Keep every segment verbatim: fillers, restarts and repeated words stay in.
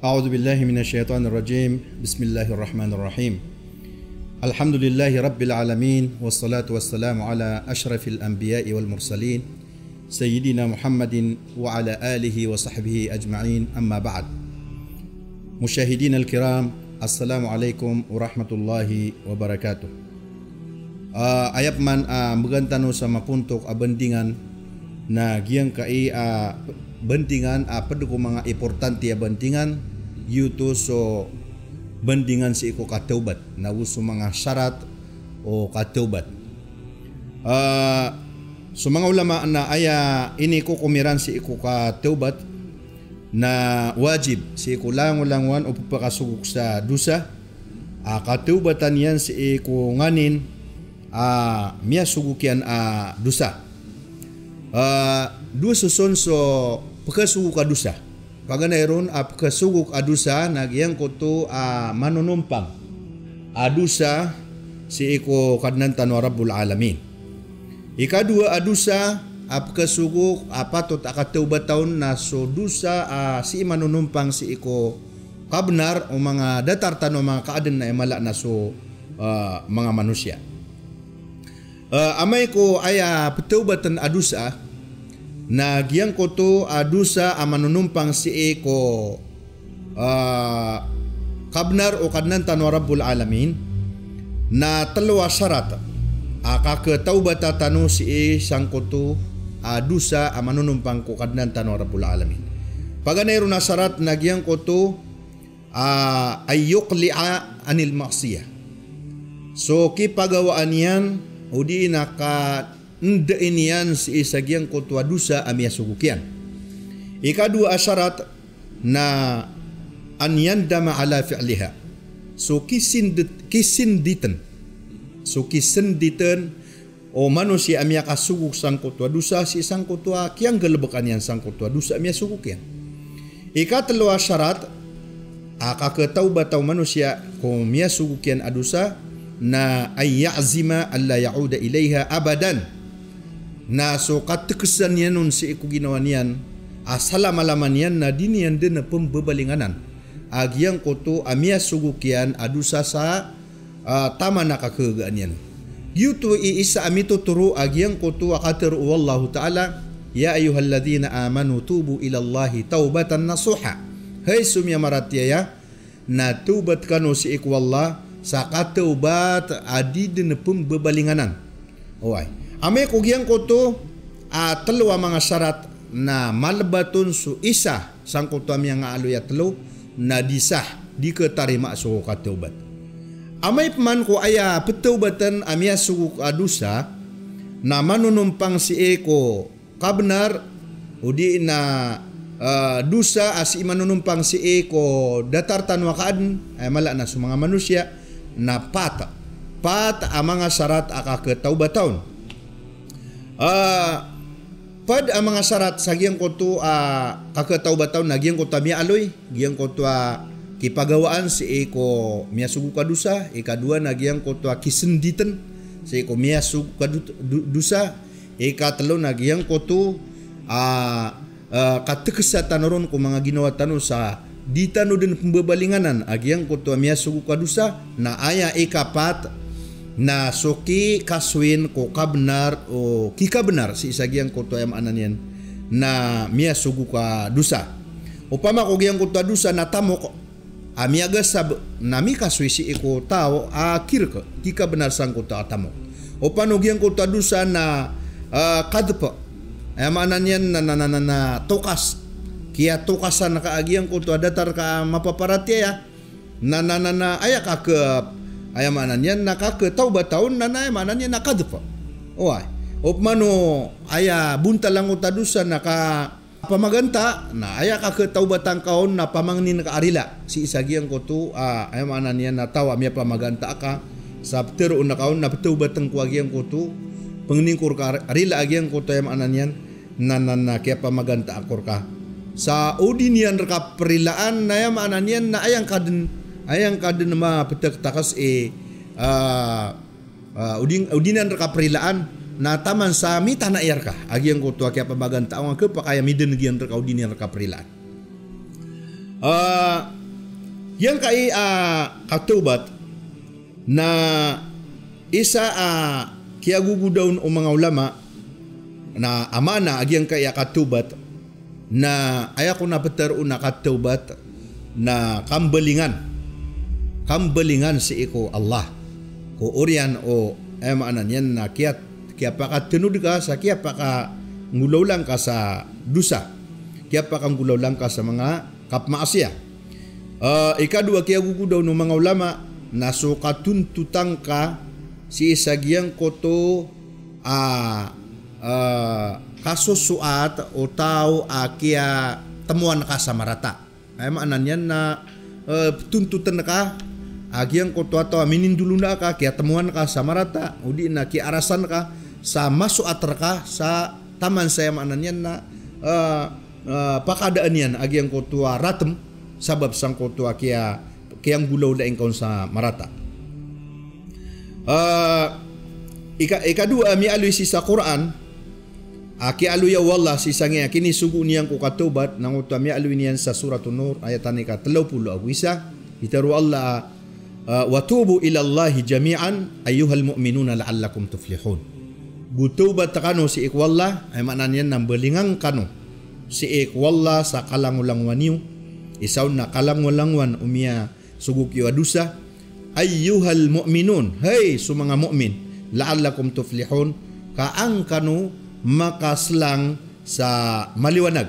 أعوذ بالله من الشيطان الرجيم. بسم الله الرحمن الرحيم. الحمد لله رب العالمين، والصلاة والسلام على أشرف الأنبياء والمرسلين، سيدنا محمد وعلى آله وصحبه أجمعين، أما بعد. مشاهدينا الكرام، السلام عليكم ورحمة الله وبركاته. Ah, aya pman a mbgan tano sa mapontok a bandingan na giyangkai a bandingan a pd ko manga importante a bandingan, giyoto so bandingan sii ko katawbat, nago so manga sarat o katawbat. Ah, so manga ulama na aya inikokom iran sii ko katawbat na wajib sii ko langolangowan o pphakasogok sa dosa, a katawbatan iyan sii ko nganin a miyasogok iyan a dosa. Ah, dowa soson so pkhasogok a dosa. Paganay ron a pkhasogok a dosa na giyangkoto a manonompang a dosa sii ko Kadnan tano a Rabbul Alamin. Ikadowa a dosa a pkhasogok a patot a katawbatan na so dosa a sii manonompang sii ko kabnar o manga datar tano a manga kaadn na aya mala na so, ah, manga manosiya. Ah, amay ko aya pthawbatn a dosa na giyangkoto a dosa a manonompang sii ko, ah, kabnar o Kadnan tano a Rabbul Alamin, na tlo a sarat a kakhatawbata tano sii sangkoto a dosa a manonompang ko Kadnan tano a Rabbul Alamin. Paganay ron a sarat na giyangkoto a, an yuqli'a anil ma'siyah. So kipagawaan iyan, odi na kandain iyan sii sa giyangkoto a dosa a miyasogok iyan. Ikadowa a sarat na an yandama ala fi'liha. So kisindit-, kisinditn. So kisinditn o manosiya a miyakasogok sangkoto a dosa sii sangkoto a kiyanggalbkan iyan sangkoto a dosa a miyasogok iyan. Ikatlo a sarat a kakhatawbata o manosiya ko miyasogok iyan a dosa na an ya'zima an la ya'uda ilayha abadan. Na so katgsan iyan on sii ko ginawa niyan a salamalama niyan na di niyan dn pmbabalinganan a giyangkoto a miyasogok iyan a dosa sa ah, taman a kakhagagaan iyan. Giyoto i isa a mitotoro a giyangkoto a katharo o Allahu Ta'ala, "Ya ayyuhalladhina amanu tubu ilallahi tawbatan nasuha." Hay so miyamaratiyaya, na tawbat kano sii ko Allah sa katawbat a di dn pmbabalinganan. Oway. Amay ko giyangkoto a tlo a manga sarat na malbat on so isa sangkoto a miyangaaloy a tlo na di sah, di khatarima so katawbat. Amay pman ko aya pthawbatn a miyasogok a dosa na manonompang sii ko kabnar, odi na, ah, dosa a sii manonompang sii ko datar tano a kaadn, aya mala na so manga manosiya, na pat. Pat a manga sarat a kakhatawbata on. Ah, pd a manga sarat sa giyangkoto a kakhatawbata on na giyangkoto a miyaaloy, giyangkoto a kipagawaan sii ko miyasogok a dosa, ikadowa na giyangkoto a kisnditn sii ko miyasogok a do-, do-, dosa, ikatlo na giyangkoto a ah, katgsa tano ron ko manga ginawa tano sa di tano dn pmbabalinganan a giyangkoto a miyasogok a dosa, na aya ikapat na so kikasoyin ko kabnar o kikabnar sii sa giyangkoto a aya maana niyan na miyasogok a dosa. Opama ko giyangkoto a dosa na tamok, a miyagasab na mikasoy sii ko taw a kirk, kikabnar sangkoto a tamok. Opano giyangkoto a dosa na, ah, kadhf. Aya maana niyan na, na, na, na, na tokas. Kiyatokasan ka a giyangkoto a datar ka a mapaparatiyaya. Na, na, na, na, aya kakh-, aya maana niyan na kakhatawbata on na, na, aya maana niyan na kadhf. Oway. Opamano aya bontal angkoto a dosa na ka pamaganta, na aya kakhatawbatan ka on na pamangnin ka a rila sii sa giyangkoto, ah, aya maana niyan na taw a miyapamaganta ka, sa ptharoon ka on na pthawbatn ko a giyangkoto, pangnin ko rka a rila a giyangkoto, aya maana niyan na, na, na kiyapamaganta ko rka. Sa o di niyan rka prilaan na aya maana niyan na aya ngka dn, aya ngka dn mapthaktakas i, ah, Ah, o di, o di niyan rka prilaan, na taman sa mitanay rka a giyangkoto a kiyapamagantaan ka, pakay a midn giyan rka o di niyan rka prilaan. Ah, Giyangkai a katawbat na isa a kiyagogodawn o manga ulama na a maana a giyangkai a katawbat na aya ko na ptharoon a katawbat na kambalingan. Kambalingan sii ko Allah. Ko oriyan o, aya maana niyan na kiya, kiyapakatnod ka sa kiyapakanggolawla ngka sa dosa. Kiyapakanggolawla ngka sa manga kapmaasiya. Ah, ikadowa a kiyagogodawn o manga ulama na so katontotan ka sii sa giyangkoto a, ah, kasosoat o taw a kiyatmoan ka sa marata. Aya maana niyan na, eh, tontotan ka a giyangkoto a taw a minindolona ka, kiyatmoan ka sa marata, odi na kiyaarasan ka sa masoat rka sa taman sa, aya maana niyan na, eh, eh, pakadaan iyan a giyangkoto a ratm, sabap sangkoto a kiya, kiyanggolawla ingka on sa marata. Ah, ika, ikadowa a miyaaloy sii sa Qur'an, a kiyaaloya o Allah sii sangkai a kinisogo niyan ko katawbat, na giyoto a miyaaloy niyan sa Suratun Nur, ayat a ika tlo polo ago isa, pitharo o Allah a, ah, "Wa tubu ilallahi jami'an ayyuhal mu'minuna la'allakum tuflihun." Go tawbat kano sii ko Allah, aya maana niyan na mbalingan kano sii ko Allah sa kalangolangowan iyo, isa on na kalangolangowan o miya sogok iyo a dosa. Ayyuhal mu'minun, hay so manga mu'min, la'allakum tuflihun, ka an kano makaslang sa maliwanag.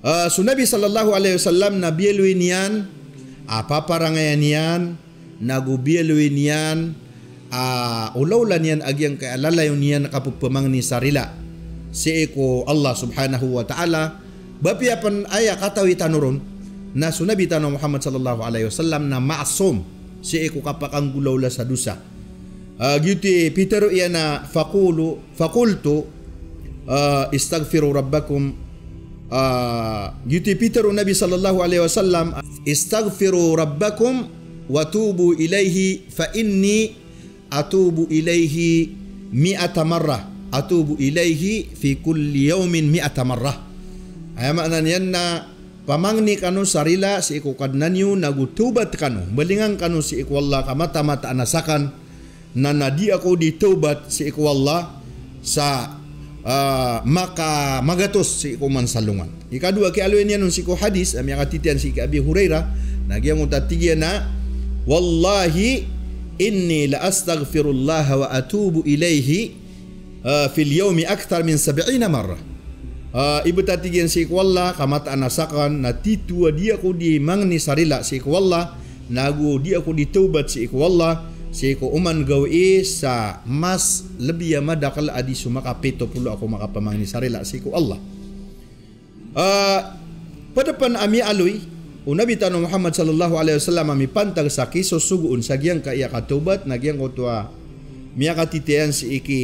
Ah, so Nabi sallallahu alaihi wasallam na biyaloy niyan a paparangayan iyan, nago biyaloy niyan a olawla niyan a giyangkai a lalayon iyan a kapepamangni sa rila sii ko Allah subhanahu wa ta'ala. Ba apiya pn aya katawi tano ron na so Nabi tano Muhammad sallallahu alaihi wasallam na ma'sum sii ko kapakanggolawla sa dosa. Ah, giyoto i pitharo iyan a faqulu, faqultu, ah, istaghfiru rabbakum. Ah, giyoto i pitharo o Nabi sallallahu alaihi wasallam, "Istaghfiru rabbakum wa tubu ilaihi fa inni atubu ilaihi mi'ata marrah, atubu ilaihi fi kulli yawmin mi'ata marrah." Aya maana niyan na pamangni kano sa rila sii ko Kadnan iyo, nago tawbat kano, mbalingan kano sii ko Allah ka mataan-mataan a sakn na, na di ako di tawbat sii ko Allah sa, ah, maka magatos sii ko oman sa alongan. Ikadowa a kiyaaloya niyan on sii ko hadis a miyakatitayan sii ki Abi Hurairah, na giyangkoto a tig iyan a, "Wallahi inni la astaghfirullaha wa atubu ilaihi, ah, fil yawmi akthar min sab'ina marrah." Ah, ibt a tig iyan sii ko Allah ka mataan a sakn na titho a di ako di mangni sa rila sii ko Allah, nago di ako di tawbat sii ko Allah sii ko oman gawii sa mas lbi a madakl a di so makapito polo ako makapamangni sa rila sii ko Allah. Ah, pd pn a miyaaloy o Nabi tano Muhammad sallallahu alaihi wasallam a mipantag sa kisosogoon sa giyangkai a katawbat na giyangkoto a miyakatitayan sii ki,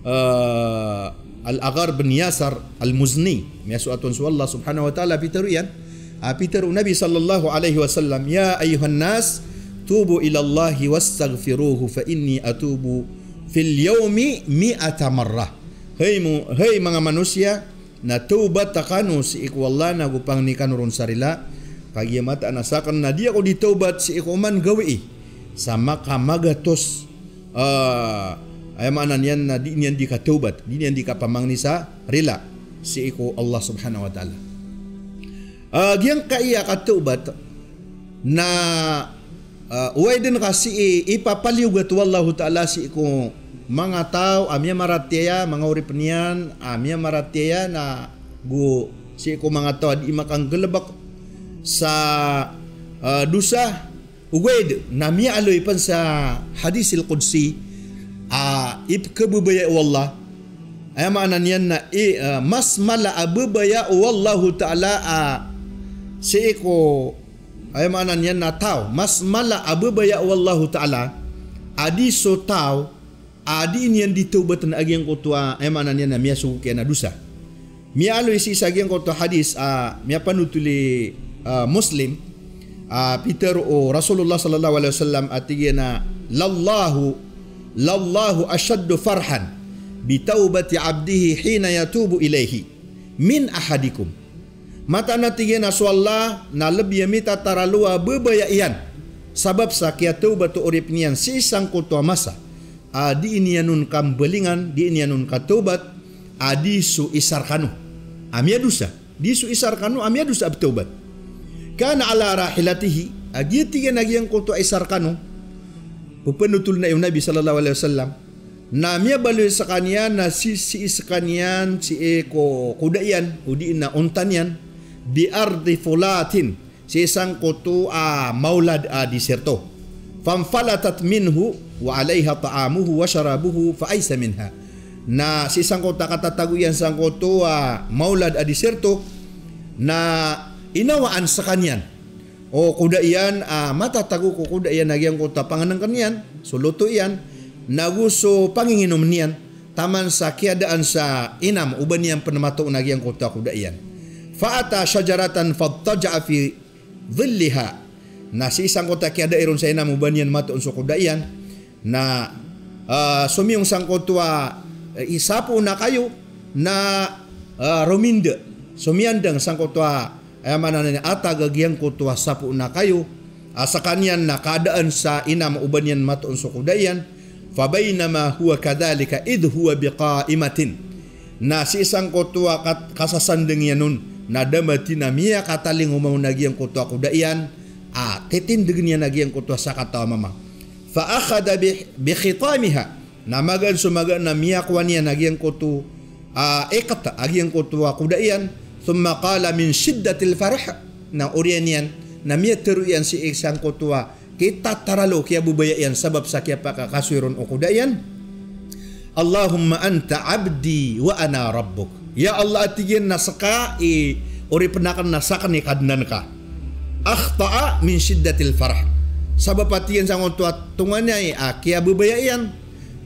ah, Al-Agharr bin Yasar Al-Muzni. Miyasoat on so Allah subhanahu wa ta'ala, pitharo iyan, ah, pitharo o Nabi sallallahu alaihi wasallam, "Ya ayyuhan nas, tubu ilallahi wastaghfiruhu fa inni atubu fil yawmi mi'ata marrah." Hay mo, hay manga manosiya, na tawbat kano sii ko Allah nago pangni kano ron sa rila, ka giya mataan a sakn na di ako di tawbat sii ko oman gawii sa maka magatos, ah, aya maana niyan na di niyan di katawbat, di niyan di kapamangni sa rila sii ko Allah subhanahu wa ta'ala. Ah, giyangkai a katawbat na, ah, ogaid dn ka sii ipapaliyogat o Allahu Ta'ala sii ko manga taw a miyamaratiyaya, manga oripn iyan a miyamaratiyaya, nago sii ko manga taw a di makanggalbk sa, ah, dosa. Ogaid na miyaaloy pn sa hadith al-qudsi a ipkhababaya o Allah. Aya maana niyan na i, ah, mas mala a babaya o Allahu Ta'ala a sii ko, aya maana niyan na taw, mas mala a babaya o Allahu Ta'ala a di so taw a di niyan di tawbatn a giyangkoto a, aya maana niyan na miyasogok iyan a dosa. Miyaaloy sii sa giyangkoto a hadith a miyapanothol i, ah, Muslim, a pitharo o Rasulullah sallallahu alaihi wasallam a tig iyan a, "Lallahu, lallahu ashaddu farhan bi tawbati abdihi hina yatubu ilaihi min ahadikum." Mataan a tig iyan a so Allah na lbi a mitataralo a babaya iyan sabap sa kiyatawbat o oripn iyan sii sangkoto a masa a dii niyan on kambalingan, dii niyan on katawbat, a di so isa rkano a miyadosa. Di so isa rkano a miyadosa a btawbat. Kana ala rahilatihi, a giya tig iyan a giyangkoto a isa rkano, pphanothol na iyo Nabi sallallahu alaihi wasallam, na miyabaloy skaniyan na sii, sii skaniyan, sii ko koda iyan, odi na onta niyan, bi ardi fulatin, sii sangkoto a mawlad a disyerto. Fanfalatat minhu wa alaiha ta'amuhu wa sharabuhu fa aisa minha. Na sii sangkoto a katatago iyan sangkoto a mawlad a disyerto, na inawaan skaniyan o koda iyan, a matatago ko koda iyan a giyangkoto a pangnngkn iyan, so loto iyan, nago so panginginom niyan, taman sa kiyadaan sa inam o ba niyan pn matoon a giyangkoto a koda iyan. Fa ata shajaratan fadtaja'a fi dhilliha. Na sii sangkoto a kiyadai ron sa inam o ba niyan matoon so koda iyan, na, ah, somiyong sangkoto a, eh, sapoon a kayo, na, ah, rominda, somiyandang sangkoto a, aya maana niyan, atag a giyangkoto a sapoon a kayo, a skaniyan na kaadaan sa inam o ba niyan matoon so koda iyan. Fabainama huwa kadhalika idh huwa biqaimatin. Na sii sangkoto a kat-, kasasandng iyan on, na da matin a miyakatalingoma on a giyangkoto a koda iyan, a titindgn iyan a giyangkoto a sakataw a mama. Fa akhadha bi, bi khitamiha. Na magaan so magaan a miyakowa niyan a giyangkoto a iqt a giyangkoto a koda iyan. Thumma qala min shiddatil farah. Na oriyan iyan, na miyatharo iyan sii sangkoto a kitataralo, kiyababaya iyan sabap sa kiyapakakasoy ron o koda iyan. Allahumma anta abdi wa ana rabbuk. Ya Allah, a tig iyan, na ska i oripn akn, na sakn i Kadnan ka. Akhta'a min shiddatil farah. Sabap a tig iyan sangkoto a tonganay a kiyababaya iyan,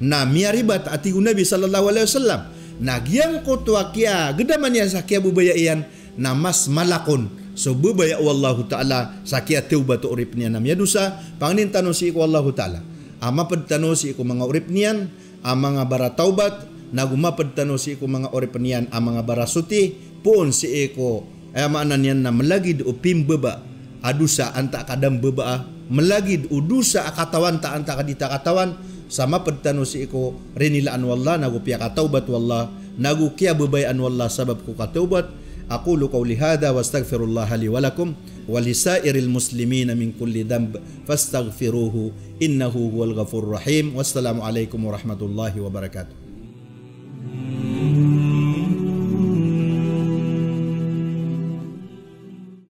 na miyaribat a tig o Nabi sallallahu alaihi wasallam, na giyangkoto a kiyagdama niyan sa kiyababaya iyan, na mas malakon so babaya o Allahu Ta'ala sa kiyatawbat o oripn iyan a miyadosa. Pangnin tano sii ko Allahu Ta'ala a mapd tano sii ko manga oripn iyan a manga baratawbat, nago mapd tano sii ko manga oripn iyan a manga barasoti, poon sii ko, aya maana niyan na mlagid o pimbaba a dosa antaa ka da mbabaa, mlagid o dosa a katawan ta antaa ka di ta katawan, sa mapd tano sii ko rinilaan o Allah, nago piyakatawbat o Allah, nago kiyababayaan o Allah sabap ko katawbat. Aqulu qawli hadha wa astaghfirullaha li wa lakum wa li sa'iril muslimina min kulli dhanb fastaghfiruhu innahu huwal ghafurur rahim. Wassalamu alaikum warahmatullahi wabarakatuh.